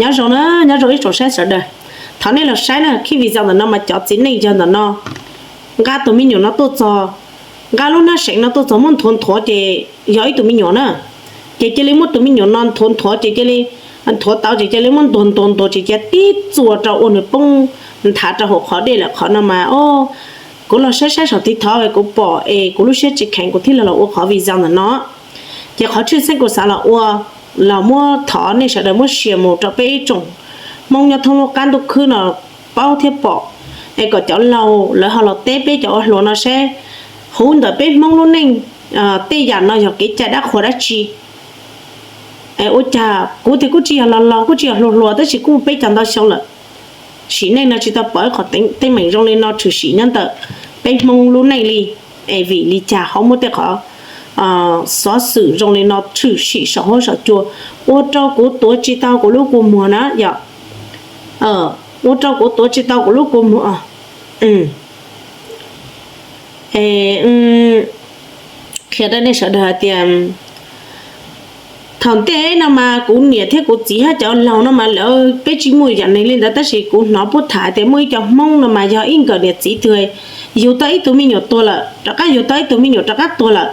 Nyob zoo na, nyob zoo ib tsoom saib sawv daws. Thov nej los saib na, khib video ntawm no mas cov txiv neej yog ntawm no nqa tus me nyuam no tuaj txog, nqa lub hnab seev no tuaj txog muab nthuav nthuav ces yog ib tug me nyuam na. Ces cia li muab tus me nyuam no nthuav nthuav ces cia li nthuav tau ces cia li muab ntuag ntuag ntuag ces cia tib txuas rau ua nws poob nthav rau hauv qhov dej lawm qhov no mas o. Kuv los saib saib saum TikTok kuv pom es kuv lub siab tsis kheev kuv thiaj li los ua qhov video ntawm no. Ces qhov tshwj xeeb kuv xav los ua, los muab thov nej sawv daws muab share mus rau peb ib tsoom Hmoob nyob thoob lub qab ntuj khwb no paub thiab pom, es kom cov laus lawv ho los teb peb cov ua hluas no seb huv ntawm peb Hmoob lub neej tej yam no yog kev cai dab qhuas dab tsi. Es ua cas kuv tias kuj tsis yog los laus kuj tsis yog hluas hluas tab sis kuj peb caug ntau xyoo lawm, sim neej no tsis tau pom ib qhov teeb meem zoo li no tshwm sim nyob ntawm peb Hmoob lub neej li. Es vim li cas ho muaj tej qhov xov xwm zoo li no tshwm sim saum huab saum cua, ua rau kuv tuav tsis tau kuv lub kua muag na yom. Ua rau kuv tuav tsis tau kuv lub kua muag. Qhia rau nej sawv daws hais tias thaum ntej no mas kuv niam thiab kuv txiv thiab cov laus no mas lawv peb tsis muaj yam neeg li ntawd tab sis kuv hnov puab tham tias muaj ib co Hmoob no mas yog ib nkawm niam txiv twg yug tau ib tug me nyuam tuag lawm rov qab yug tau ib tug me nyuam rov qab tuag lawm,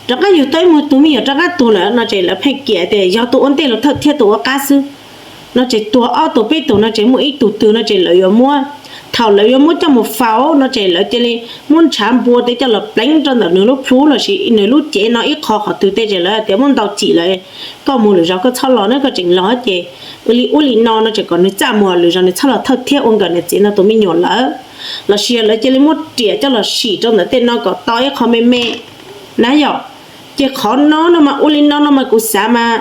rov qab yug tau ib tug me nyuam rov qab tuag lawm no ces lawv pheej kiam tias yog tus ua ntej los thawj thiab tus ua qab xwb. No ces tuag ob tug peb tug no ces muaj ib tug twg no ces lawv yuav muab, thaum lawv yuav muab coj mus faus no ces lawv cia li muab ntshav npua tej coj los pleev rau ntawm nws lub plhu lossis nws lub cev no ib qho qhov twg tej ces lawv tias muab ntau cim lawm, koj mus lwm zaus koj txhob los na, koj tseem los ces ua li ub li no no ces kom nws txaj muag lwm zaus nws txhob los thawj thiab ua nkawm niam txiv no tus me nyuam lawm. Lossis lawv cia li muab riam coj los sim rau ntawm tej no kom tau ib qho me me na yom. Ces qhov no no mas ua li no no mas kuv xav mas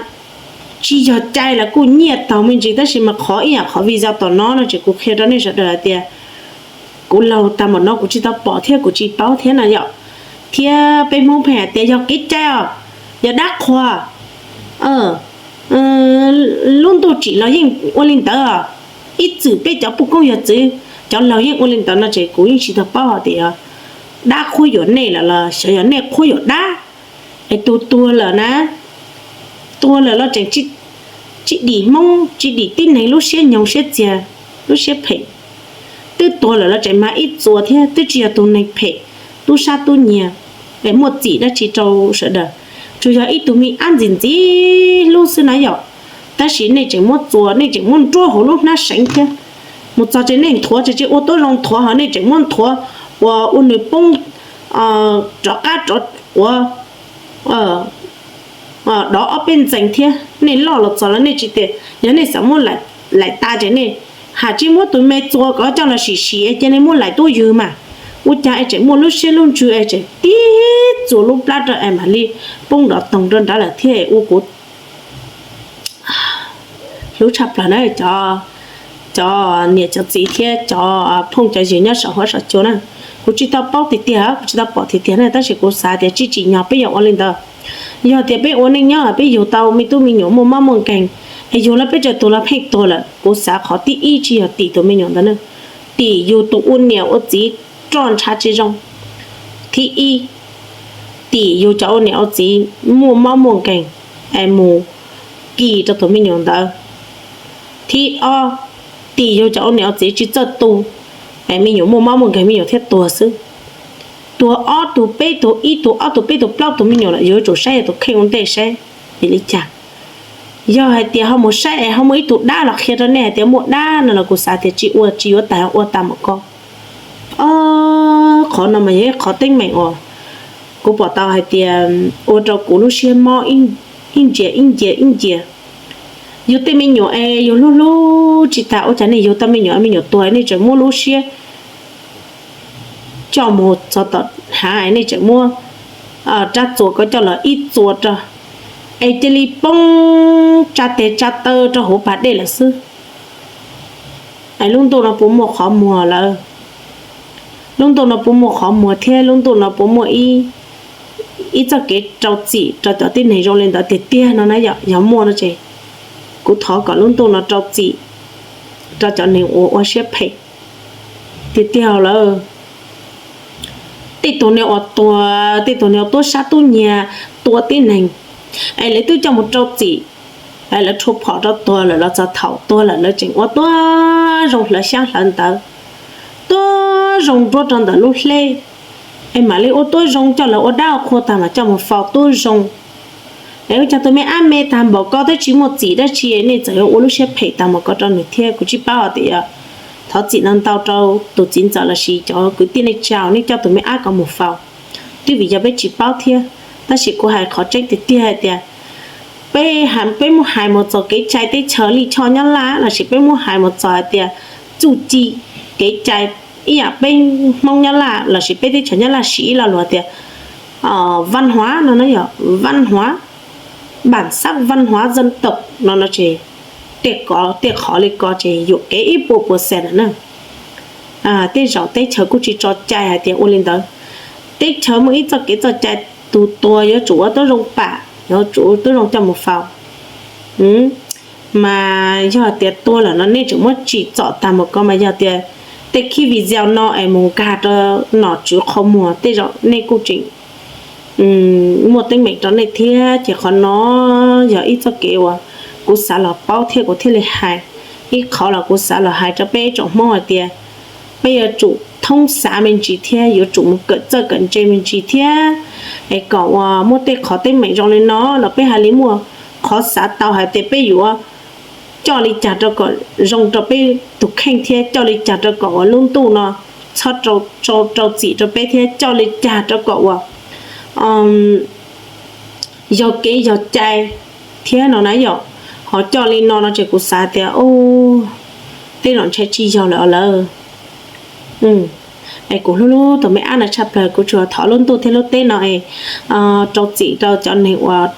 tsis yog cai los kuj nyiaj taug me ntsis tab sis mas qhov ib yam qhov video tom no no ces kuv qhia rau nej sawv daws hais tias kuv laug tag npaum no kuv tsis tau pom thiab kuv tsis paub thiab na yom. Thiab peb Hmoob pheej hais tias yog kev cai os, yog dab qhuas, lub ntuj tsim los yeej ua li ntawd. Ib txwm peb cov poj koob yawg txwv cov laug yeej ua li ntawd no ces kuv yeej tsis tau paub hais tias dab qhuab yuam nej lawm los xyov yog nej qhuab yuam dab. Es tus tuag lawm na, tuag lawm los tseem tsis dim Hmoob tsis dim tib neeg lub siab nyoog siab txiag, lub siab phem. Twb tuag lawm los tseem mag ib txuas thiab, twb tsis yog tus neeg phem, tub sab tub nyiag es muaj txim dab tsi rau sawv daws, tsuas yog ib tug me ab ntxim ntxim hlub xwb na yom. Tab sis nej tseem muab txuas, nej tseem muab nruab hauv lub hnab seev thiab. Mus txog ces nej nthuav ces tsis ua tuab zoo nthuav ho nej tseem muab nthuav ua ua nws poob rov qab rov quav dov ob peb ntxees thiab. Nej loj los txog los nej tsis tias yog nej xav muab laim tas ces nej has tsis muab tus me txuas kom coj los sim sim cia li muab laim tuab ywg mas. Ua cas es tseem muaj lub siab lub ntsws es tseem tib txuas lub plab rau es mam li poob dov toog rau nrad lawm thiab ua kuv hlub tshaj plaws na cov niam cov txiv thiab cov phooj cov ywg nyob saum huab saum cua na. Kuv tsis tau paub tiag tiag, kuv tsis tau pom tiag tiag na tab sis kuv xav tias tsis tsim nyog peb yuav ua li ntawd. Yog tias peb ua neej nyob peb yug tau me tub me nyuam muaj mob muaj nkeeg, es yug los peb tseem tuag los pheej tuag lawm, kuv xav qhov thib ib tsis yog tim tus me nyuam ntawd na, tim yug tus ua niam ua txiv roj ntshav tsis zoo. Thib ib, tim yug cov ua niam ua txiv muaj mob muaj nkeeg es mus kis rau tus me nyuam ntawd. Thib ob, tim yug cov ua niam ua txiv tsis txawj tu es me nyuam muaj mob muaj nkeeg me nyuam thiaj tuag xwb. Tuag ob tug peb tug, ib tug ob tug peb tug plaub tug me nyuam lawm yuav tsum saib yog tus kheej ua ntej saib vim li cas. Yog hais tias ho mus saib es ho muaj ib tug dab los qhia rau nej hais tias muaj dab no los kuv xav tias tsis ua tsis yuav tas, ua tas mam koj. Qhov no mas yog ib qhov teeb meem uas kuv pom tau hais tias ua rau kuv lub siab mob ib ntsia ib ntsia ib ntsia. Yug tej me nyuam es yug hlub hlub tsis tas ua cas nej yug tau me nyuam, me nyuam tuag nej tseem muab lub siab coj mus txog tom hav nej tseem muab rab txuas ko coj los ib txuas rau es cia li poob tsa tes tsa taw rau hauv pas dej lawm xwb. Es lub ntuj no puas muaj qhov muag lawm? Lub ntuj no puas muaj qhov muag thiab lub ntuj no puas muaj ib txoj kev rau txim rau cov tib neeg zoo li ntawd tiag tiag no na? Yog muaj no ces kuv thov kom lub ntuj no rau txim rau cov neeg uas ua siab phem tiag tiag lawm. Tej tug neeg uas tuag, tej tug neeg uas tub sab tub nyiag tua tib neeg, es lawv twb coj mus rau txim Lawv rho phom rau tuag lawm los txog thaum tuag lawm lawv tseem ua tuab zoo hlawv xyab hlawv ntawv, tuab zoo nruab rau ntawm lub hleb, es mam li ua tuab zoo coj lawv ua dab ua qhua tag mas coj mus faus tuab zoo. Es ua cas tus me ab me tag npaum ko twb tsis muaj txim dab tsi nej txawm yuav ua lub siab phem tag npaum ko rau nws thiab? Kuv tsis paub hais tias yog thov txim ntau ntau rau tus txiv ntxawm lossis cov kwv tij neej tsa nej coj tus me ab ko mus faus, twb vim yog peb tsis paub thiab. Tab sis kuv hais qhov tseeb tiag tiag hais tias peb, peb muab hais mus txog kev cai teb chaws lij choj nyob Laj lossis peb muab hais mus txog hais tias txuj ci kev cai ib yam peb Hmoob nyob Laj lossis peb teb chaws nyob Laj siv ib lo lus tias văn hóa no na, yog văn hóa, bản sắc văn hóa dân tộc no no ces tej qhov li ko ces yuam kev ib puas puas xees lawm na. Tej zaum teb chaws kuj tsis tso cai hais tias ua li ntawd. Teb chaws muaj ib txoj kev txoj cai, tus tuag yuav tsum ua tuab zoo pam, yuav tsum ua tuab zoo coj mus faus. Mas yog tias tuag lawm no nej tseem muab tsim txom tag npaum ko mas yog tias tej khib video no es mus nkag rau nom tswv qhov muag tej zaum nej kuj tseem muaj teeb meem rau nej thiab. Ces qhov no yog ib txoj kev uas kuv xav los paub thiab kuv thiaj li hais. Ib qhov los kuv xav los hais rau peb tsoom Hmoob hais tias peb yuav tsum thoob xav me ntsis thiab yuav tsum mus kawm txawj kawm ntse me ntsis thiab, es kom uas muaj tej qhov teeb meem zoo li no los peb hais li muaj qhov xav tau hais tias peb yuav coj li cas rau kom zoo rau peb tus kheej thiab coj li cas rau kom uas lub ntuj no txhob rau txim rau peb thiab coj li cas rau kom uas yog kev yog cai thiab no na yom. Ho coj li no no ces kuv xav tias tej zaum ntshai tsis yog lawm os lawm. Es kuv hlub hlub tus me ab no tshaj plaws, kuv tsuas thov lub ntuj thiab lub teb no es rau txim rau cov neeg uas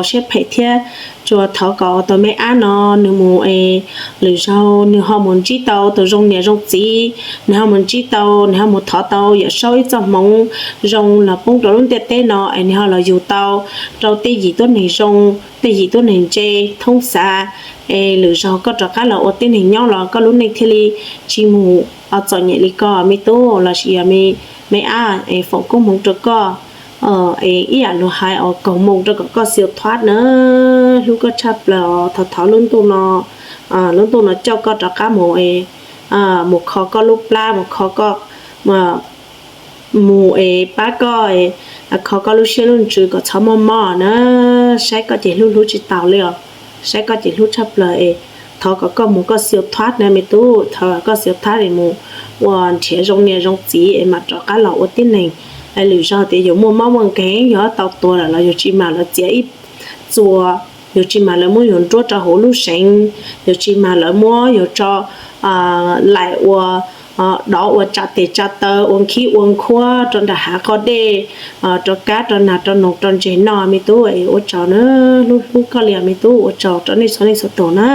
siab phem thiab tsuas thov kom tus me ab no nws mus es lwm zaug nws ho mus ntsib tau tus zoo niam zoo txiv, nws ho mus ntsib tau, nws ho mus thov tau Yawm Saub ib txoj hmoov zoo los poob rau lub ntiaj teb no es nws ho los yug tau rau tej yim tuab neeg zoo, tej yim tuab neeg ntse, thoob xav, es lwm zaug koj rov qab los ua tib neeg nyob los koj lub neej thiaj li tsis mus txom nyem li ko me tub, lossis yog me ab es foom koob hmoov rau koj es ib yam luag hais os, koom moos rau kom koj siu thuab na. Hlub koj tshaj plaws os, thov thov lub ntuj no, lub ntuj no coj koj rov qab mus, mus kho koj lub plab, mus kho koj, mus es pab koj, kho koj lub siab lub ntsws kom txhob mob mob na. Saib koj ces hlub hlub tsis taus li os, saib koj ces hlub tshaj plaws es thov kom koj mus koj siu thuab na me tub, thov koj siu thuab es mus ua nrhiav zoo niam zoo txiv es mam rov qab los ua tib neeg. Lwm zaug tias yus muaj mob muaj nkeeg yog tau tuag lawm los yus tsis mam lawv txiav ib txuas, yus tsis mam lawv muab yus nruab rau hauv lub seev, yus tsis mam lawv muab yus tso laim ua dov ua tsa tes tsa taw, ua nkhib ua nkhuab rau nram hav qoj dej, rau kab rau nas rau noog rau ntses noj me tub. Ua tsaug na, hlub hlub koj li os me tub, ua tsaug rau nej txhua leej txhua tus na.